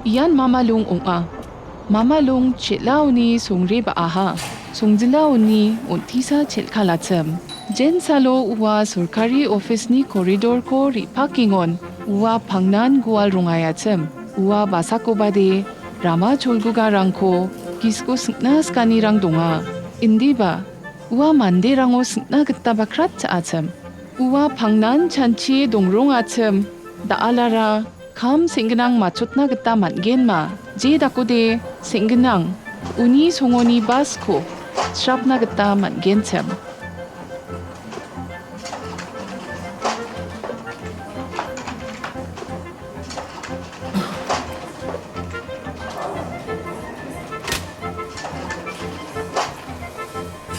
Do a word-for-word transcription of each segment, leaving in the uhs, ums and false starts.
Ian Mama Lung ong·a. Mama Lung chel·aoni songre ba·aha. Songjilao uni on·tisa chel·kalachim. Jensalo ua sorkari office-ni koridorko re·pakengon ua pangnan gual rongaiachim. Ua basakobade rama cholgugarangko gisko singna skanirang donga. Indiba, ua manderango singna gita bakrat cha·achim. Ua pangnan chanchie dongrongachim. Da·alara kam seng·gnang matchotna gita man·genma, je dakode seng·gnang, uni songoni basko srapna gita man·genchim.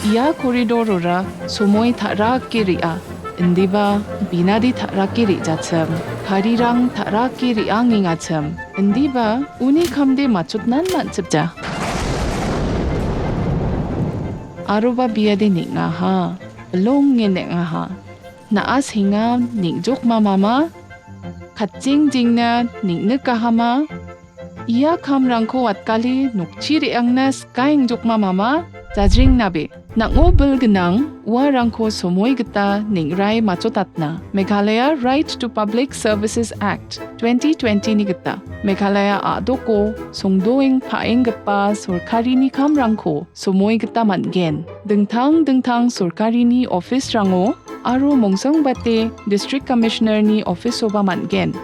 Ia koridorora somoi ta·rake re·a, indiba binade ta·rake re·jachim, karirang ta·rake re·angengachim, indiba uni kamde matchotnan man·chipja. Aroba biade neng·aha, bilonge neng·aha. Na·a senga neng·jokma mama, katjeng jengna neng·nikahama, ia kamrangko watgale nokchi re·angna skaengjokma mama, jajrengnabe. Nang·o bil gnang uarangko somoi gita neng·rae matchotatna. Meghalaya Right to Public Services Act twenty twenty-ni gita Meghalaya a·doko songdoeng paenggipa sorkarini kamrangko somoi gita man·gen. Dingtang dingtang sorkarini office-rango aro mongsangbate District Commissioner-ni office-oba man·gen.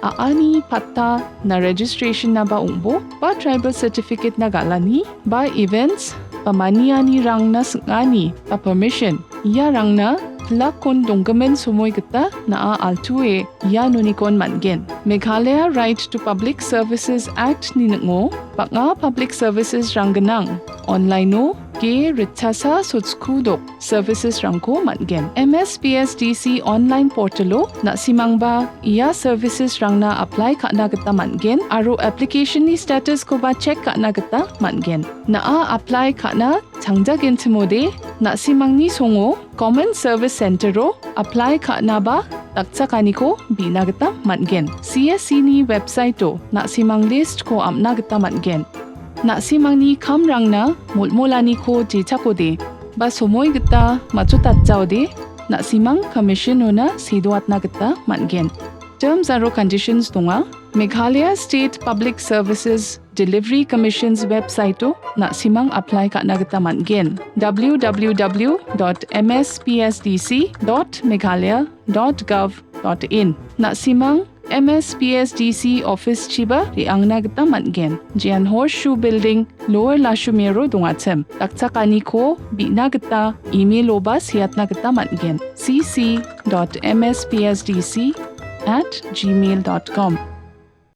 A·ani patta na registration-naba ong·bo, ba tribal certificate-na galani, ba events, ba manianirangna sing·ani, ba permission, iarangna pilakon donggimin somoi gita na·a altuo ia nonikon man·gen. Meghalaya Right to Public Services Act-ni ning·o bang·a public services-rang gnang. Online-o ge ritchasa sochkudok services-rangko man·gen. M S P S D C online portal-o na·simangba ia services-rangna apply ka·na gita man·gen aro application-ni status-koba check ka·na gita man·gen. Na·a apply ka·na changjagenchimode, na·simangni songo Common Service Center-o apply ka·naba dakchakaniko bi·na gita man·gen. C S C-ni website-o na·simang list-ko am·na gita man·gen. Na·simangni kamrangna molmolaniko jechakode ba somoi gita matchotatjaode, na·simang commission-ona sedoatna gita man·gen. Terms aro conditions donga. Meghalaya State Public Services Delivery Commission's website-o na·simang apply ka·na gita man·gen. W W W dot M S P S D C dot meghalaya dot gov dot in. Na·simang M S P S D C office-chiba re·angna gita man·gen. Jean Horseshoe Building, Lower Lashumero dongachim. Dakchakaniko bi·na gita email-oba seatna gita man·gen. C C dot M S P S D C at gmail dot com.